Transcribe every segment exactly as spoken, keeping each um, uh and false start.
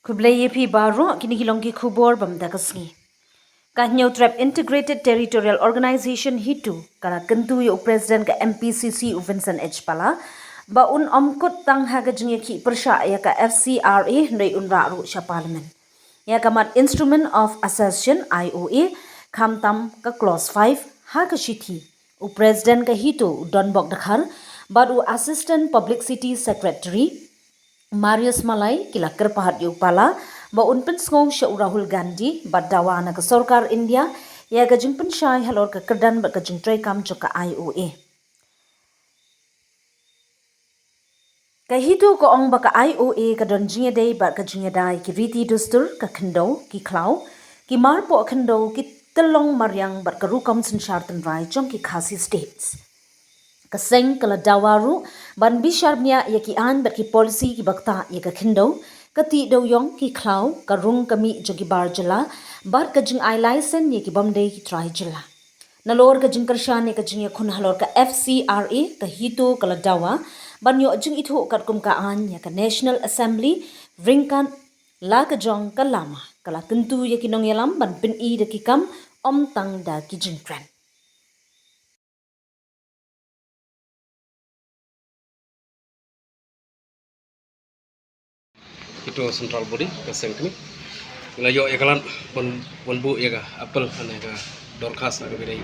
Khublei ïa phi baroh, kine ki long ki khubor ba mynta ka sngi. Ka Hynñiewtrep Integrated Territorial Organization HITO ka la kyntu ïa u President ka M P C C u Vincent H Pala ba un ym kut tang ha ka jingïakhih pyrshah ïa ka F C R A hynrei un rah ruh sha Parliament ïa ka mat Instrument of Accession, I O A, khamtam ka Clause five ha ka shithi. U President ka HITO u Donbok Dkhar bad u Assistant Publicity Secretary Marius Malai ki la kyrpad ïa u Pala ba un pynsngew sha u Rahul Gandhi bad dawa na ka sorkar India ïa ka jingpynshai halor ka kyrdan bad ka jingtreikam jong ka I O A. Ka HITO ka ong ba ka I O A ka don jingïadei bad ka jingïada ïa ki riti dustur, ka khyndew, ki khlaw, ki marpoh khyndew, ki tyllong mariang bad ka rukom synshar tynrai jong ki Khasi States. Ka seng ka la dawa ruh ban bishar bniah ïa ki aiñ bad ki polisi kiba ktah ïa ka khyndew, ka tih dewïong, ki khlaw, ka rung ka mih jong ki bar jylla bad ka jingai laisen ïa ki bym dei ki trai jylla. Nalor ka jingkyrshan ïa ka jingïakhun halor ka F C R A, ka HITO ka la dawa ban ïoh jingithuh katkum ka aiñ ïa ka National Assembly ryngkat la ka jong ka lama. Ka la kyntu ïa ki nongïalam ban pyni da ki kam, ym tang da ki jingkren. Ito central body ka seng kmie. Ngi la ïoh ïa ka lad ban, ban buh ïa ka apel, ane ka dorkhas, ha kaba ïadei,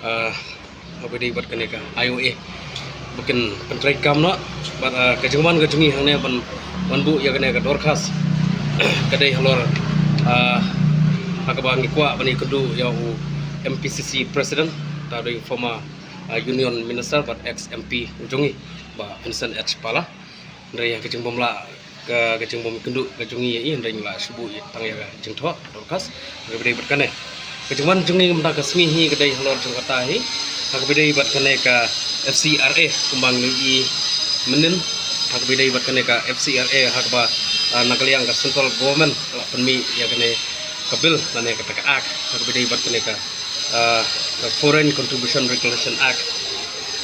ah, ha kaba ïadei bad kane ka I O A ba kin pyntreikam noh. Bad, ah, ka jingwan ka jong ngi hangne ban, ban buh ïa kane ka dorkhas ka dei halor, ah, ha kaba ngi kwah ban ïakynduh ïa u M P C C president, uta u dei former, ah, Union Minister bad ex M P u jong ngi, Bah Vincent H Pala. Hynrei ha ka jingbymlah, ka, ka jingbymkynduh ka jong ngi ïa i, hynrei ngi la shu buh tang ïa ka jingthoh dorkhas. Ha kaba ïadei bad kane, ka jingwan jong ngi mynta ka sngi hi ka dei halor jong kata hi, ha kaba ïadei bad kane ka F C R A, kumba ngi la ïohi mynnin, ha kaba ïadei bad kane ka F C R A, ha kaba, ah, na ka liang ka central government ka la pynmih ïa kane ka bill lane kata ka act, ha kaba ïadei bad kane ka, ah, ka Foreign Contribution Regulation Act.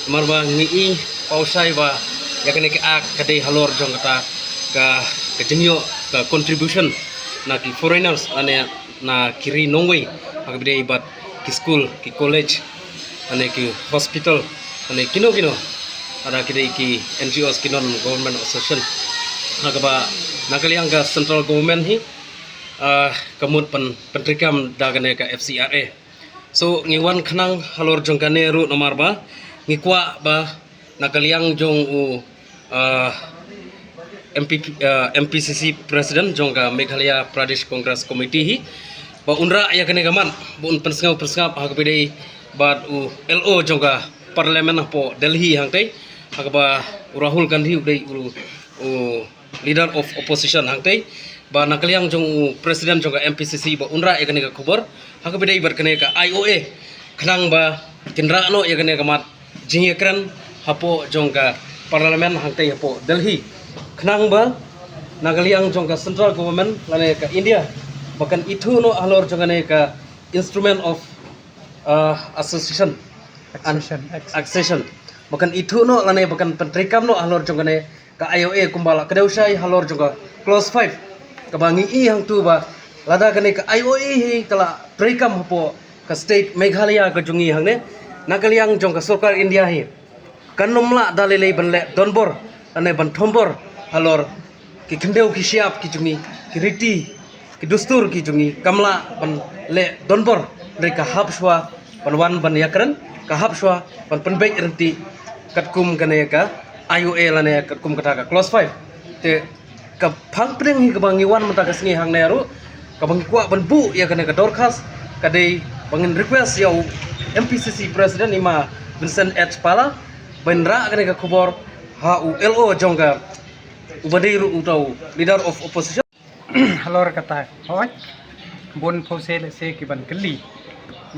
Namar ba ngi i paw shai ba ïa kane ka act ka dei halor jong kata ka, ka jingïoh ka contribution na ki foreigners lane na ki ri nongwei, ha kaba ïadei bad ki school, ki college, lane ki hospital, lane kino kino, lada ki dei ki N G Os, ki non government association. Ha kaba na ka liang ka central government hi, ah, ka mut pyn, pyntreikam da kane ka F C R A. So ngi wan khnang halor jong kane ruh namar ba ngi kwah ba na ka liang jong u, ah, M P P, ah, M P C C president jong ka Meghalaya Pradesh Congress Committee hi, ba un rah ïa kane ka mat, ba un pynsngew pynsngap ha kaba ïadei bad u L O jong ka parliament hapoh Delhi hangtei, ha kaba u Rahul Gandhi u dei u, u leader of opposition hangtei, ba na ka liang jong u president jong ka M P C C ba un rah ïa kane ka khubor ha kaba ïadei bad kane ka I O A, khnang ba kin rah noh ïa kane ka mat jingïakren hapoh jong ka parliament hangtei hapoh Delhi, khnang ba na ka liang jong ka central government lane ka India ba kan ithuh noh halor jong kane ka Instrument of, ah, Association and Accession, accession. Accession, ba kan ithuh noh lane ba kan pyntreikam noh halor jong kane ka I O A kumba la kdew shai halor jong ka Clause five, kaba ngi i hangtu ba lada kane ka I O A hi ka la treikam hapoh ka state Meghalaya ka jong ngi hangne, na ka liang jong ka sorkar India hi kan ym lah da lei lei ban leh donbor lane ban thombor halor ki khyndew ki shyiap ki jong ngi, ki riti ki dustur ki jong ngi, kam lah ban leh donbor, hynrei ka hap shuwa ban wan ban ïakren, ka hap shuwa ban pynbeit ryntih katkum kane ka I O A lane katkum kata ka Clause five. Te ka phang pdeng hi kaba ngi wan mynta ka sngi hangne ruh, kaba ngi kwah ban buh ïa kane ka dorkhas, ka dei ba ngin request ïa u M P C C president i ma Vincent H Pala ban rah kane ka khubor ha u L O jong ka, uba dei ruh uta u leader of opposition. Halor kata, hooid, bun phew se lehse ki ban kylli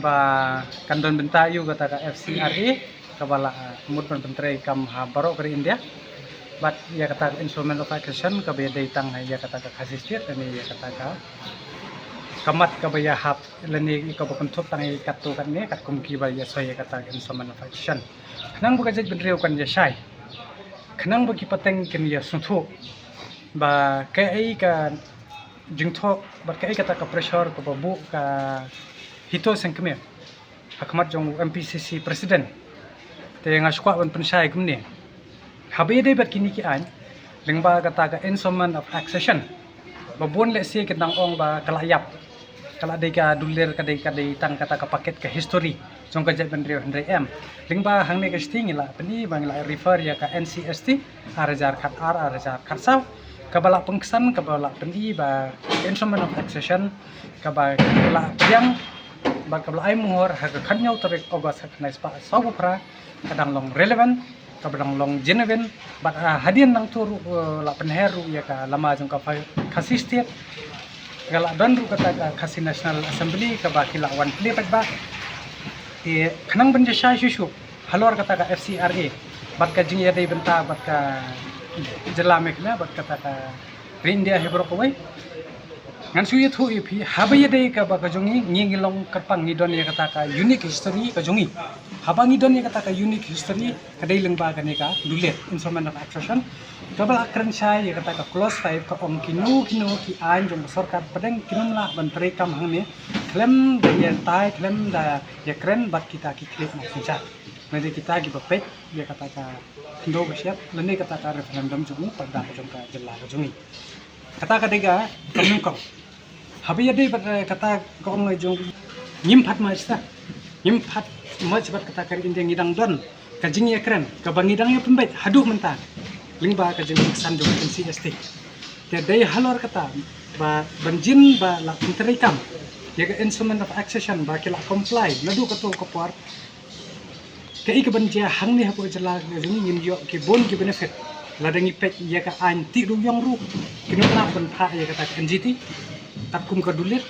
ba kan don bynta aiu kata ka F C R A kaba la, ah, mut ban pyntreikam ha baroh ka ri India. Bad ïa kata ka Instrument of Accession kaba ïadei tang ïa kata ka Khasi State lane ïa kata ka, ka mat kaba ïahap lane kaba kynthup tang ïa katto katne katkum kiba ïa soi ïa kata ka Instrument of Accession. Khnang ba ka jaitbynriew kan ïa shai, khnang ba ki pateng kin ïa sngewthuh ba kaei ka jingthoh bad kaei kata ka pressure kaba buh ka Hito Sengkmie ha khmat jong u M P C C president. Te nga sngewkwah ban pynshai kumne. Haba ïadei bad kine ki aiñ lyngba kata ka Instrument of Accession, ba bun lehse ki dang ong ba ka la ïap, ka la dei ka dulir, ka dei, ka dei tang kata ka paket ka history jong ka jaitbynriew, hynrei em. Lyngba hangne ka sting ngi la pyni ba ngi la refer ïa ka N C S T ar hajar khat ar, ar hajar khat saw, kaba la pynksan, kaba la pyni ba Instrument of Accession kaba la pdiang bad kaba la ai mohor ha ka khathynñiew tarik August ha ka khyndai spah saw phew phra ka dang long relevant, kaba dang long genuine, bad, ah, hadien nangta ruh, eh, la pynher ruh ïa ka lama jong ka Khasi State, ka la don ruh kata ka Khasi National Assembly kaba ki la wan plie paidbah. Te khnang ban jia shai shuh shuh halor kata ka F C R A bad ka jingïadei bynta bad ka jylla Meghalaya bad kata ka ri India hi baroh kawei. Ngan shu ïathuh ïa phi, haba ïadei kaba ka jong ngi, ngi ngi long kyrpang, ngi don ïa kata ka unique history ka jong ngi. Haba ngi don ïa kata ka unique history, ka dei lyngba kane ka dulir, Instrument of Accession, kaba la kren shai ïa kata ka clause five, ka ong kino kino ki aiñ jong ka sorkar pdeng kin ym lah ban treikam hangne khlem da ïatai, khlem da ïakren bad kita ki khlieh nongsynshar, lane kita kiba peit ïa kata ka khyndew ba shyiap lane kata ka referendum jong u, paidbah jong ka jylla ka jong ngi. Kata ka dei ka kam nyngkong. Haba ïadei bad, eh, kata ka ong lai jong, ngim pat merge ta, ngim pat merge bad kata ka ri India, ngi dang don ka jingïakren kaba ngi dang ïa pynbeit haduh mynta lyngba ka jingpynksan jong ka N C S T. Te dei halor kata ba ban jin ba la pyntreikam ïa ka Instrument of Accession ba ki la comply naduh kato ka por. Kaei kaban jia hangne hapoh jylla ka jong ngi, ngin ïoh ki bun ki benefit lada ngi peit ïa ka aiñ, tih ruh ïong ruh, kin ym lah ban phah ïa kata ka N G T katkum ka dulir.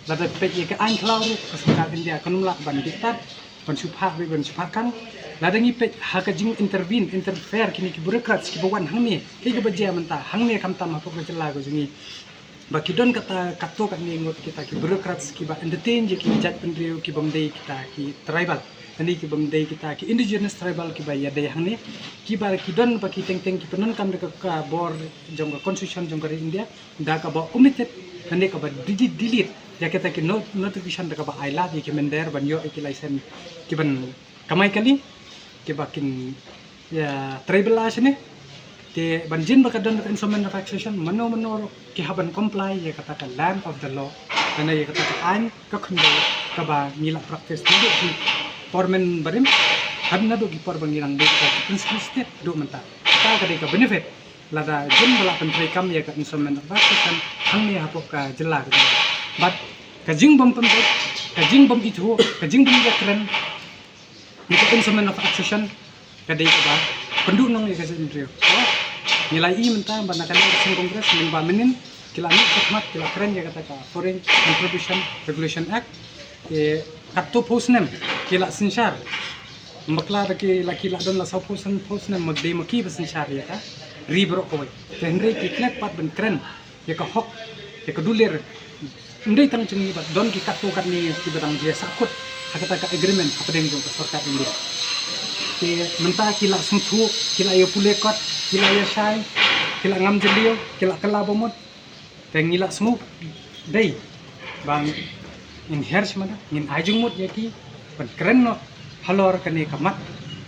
Lada peit ïa ka aiñ khlaw ruh, ka sorkar India kan ym lah ban diktat, ban shu phah beit, ban shu phah kang. Lada ngi peit ha ka jing intervene, interfere kine ki bureaucrats kiba wan hangne, kaei kaba jia mynta hangne khamtam hapoh ka jylla ka jong ngi, ba ki don kata, kato katne ngut kita ki bureaucrats kiba entertain ïa ki jaitbynriew kibym dei kita ki tribal, lane kibym dei kita ki indigenous tribal kiba ïadei hangne, kiba ki don ba ki teng teng ki pyndonkam da ka, ka bor jong ka constitution jong ka ri India da kaba omitted lane kaba delete, delete ïa kita ki no-, notification da kaba ai lad ïa ki mynder ban ïoh ïa ki license kiban kamai kali, kiba kin ïa tribal law shane. Te ban jin ba ka don ka Instrument of Accession, mano mano ruh ki hap ban comply ïa kata ka land of the law, lane ïa kata ka aiñ ka khyndew kaba ngi la practice naduh ki por mynbarim, haduh naduh ki por ba ngi dang dei ka principal state haduh mynta. Kata ka dei ka benefit lada jin ba la pyntreikam ïa ka Instrument of Accession hangne hapoh ka jylla ka jong ngi. Bad ka jingbym pynbeit, ka jingbym ithuh, ka jingbym ïakren ïa ka Instrument of Accession ka dei kaba pynduh nong ïa ka jaitbynriew. Ngi la ïohi mynta ba na ka liang ka seng Congress lyngba mynnin ki la mih shakhmat, ki la kren ïa kata ka Foreign Contribution Regulation Act. Te katto phew snem ki la synshar. Bakla da ki la, ki la don la saw phew san phew snem, ma dei ma ki ba synshar ïa ka ri baroh kawei. Te hynrei ki klet pat ban kren ïa ka hok, ïa ka dulir. Ym dei tang jong ngi, bad don ki katto katne kiba dang jia sahkut ha kata ka agreement hapdeng jong ka sorkar India. Te mynta ki la sngewthuh, ki la ïa pule kot, ki la ïa shai, ki la ngam jylliew, ki la kylla bamut. Te ngi la sngew dei ba ngin hiar shmada, ngin ai jingmut ïa ki ban kren noh halor kane ka mat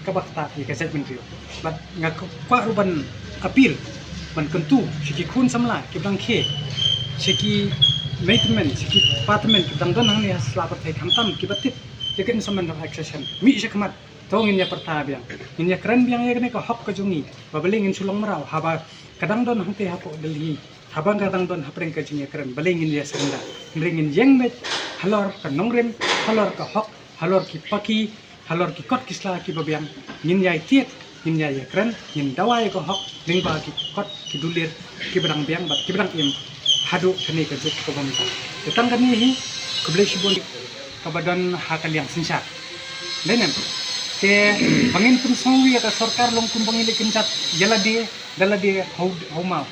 kaba ktah ïa ka jaitbynriew. Bad nga kwah ruh ban appeal, ban kyntu sha ki khun samla kiba dang khie, sha ki mei tymmen, sha ki pa tymmen kiba dang don hangne ha sla pyrthei khamtam kiba tip ïa ka Instrument of Accession. Mih shakhmat, to ngin ïa pyrta biang, ngin ïa kren biang ïa kane ka hok ka jong ngi, ba balei ngin shu long mraw haba ka dang don hangtei hapoh Delhi. Haba ka dang don hapdeng ka jingïakren, balei ngin ïa surrender? Hynrei ngin ïeng beit halor ka nongrim, halor ka hok, halor ki paki, halor ki kot ki sla kiba biang. Ngin ïai tied, ngin ïai ïakren, ngin dawa ïa ka hok lyngba ki kot ki dulir kiba dang biang bad kiba dang im haduh kane ka juk kaba mynta. Te tang kane hi, khublei shibun kaba don ha ka liang synshar. Dei ne em? Te ba ngin pynsngew ïa ka sorkar long kumba ngi leh kynjat ïa lade da lade, haw, haw maw.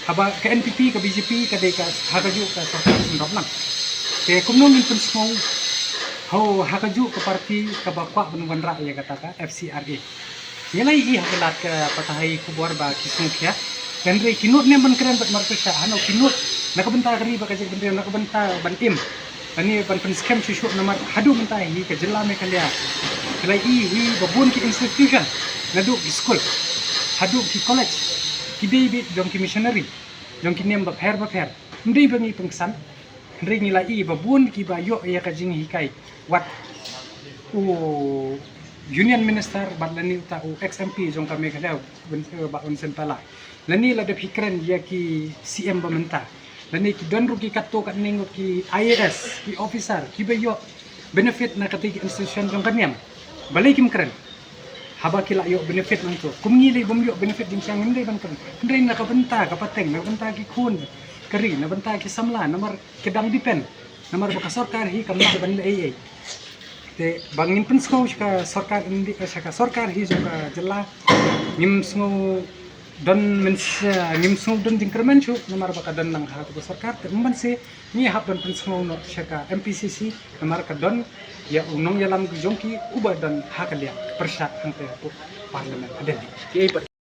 Haba ka N P P, ka B J P ka dei ka ha kajuh ka sorkar synrop lang. Te kumno ngin pynsngew haw ha kajuh ka party kaba kwah ban wanrah ïa kata ka F C R A? Ngi la ïohi ha ka lad ka pathai khubor ba ki sngewkhia Hynrei ki nud ne ban kren bad marpyrshah, hano ki nud na ka bynta ka ri bad ka jaitbynriew, na ka bynta ban im, lane ban pynskhem shuh shuh. Namar haduh mynta hi ka jylla Meghalaya ka la ïohi ba bun ki institution, naduh ki skul haduh ki college, ki dei beit jong ki missionary, jong ki niam bapher bapher. Ym dei ba ngi pynksan, hynrei ngi la ïohi ba bun kiba ïoh ïa ka jinghikai, wat u Union Minister bad lane uta u ex M P jong ka Meghalaya, Bah Vincent Pala, lane la dep hi kren ïa ki C M ba mynta, lane ki don ruh ki katto katne ngut ki I A S, ki officer kiba ïoh benefit na katei ki institution jong ka niam. Balei kim kren? Haba ki la ïoh benefit nangto, kum ngi lei bym ïoh benefit jingshisha, ngim dei ban kren. Hynrei na ka bynta ka pateng, na ka bynta ki khun ka ri, na bynta ki samla, namar ki dang depend, namar ba ka sorkar hi kam lah ban leh ei ei. Te ba ngin pynsngew sha ka sorkar India, sha ka sorkar hi jong ka jylla, ngim sngew don mynsiem, ngim sngew don jingkyrmen shuh, namar ba ka don lang ha ka sorkar. Te mynta ngi hap ban pynsngew noh sha ka M P C C, namar ka don ïa u nongïalam jong ki uba don ha ka liang pyrshah hangta ha parliament ha Delhi.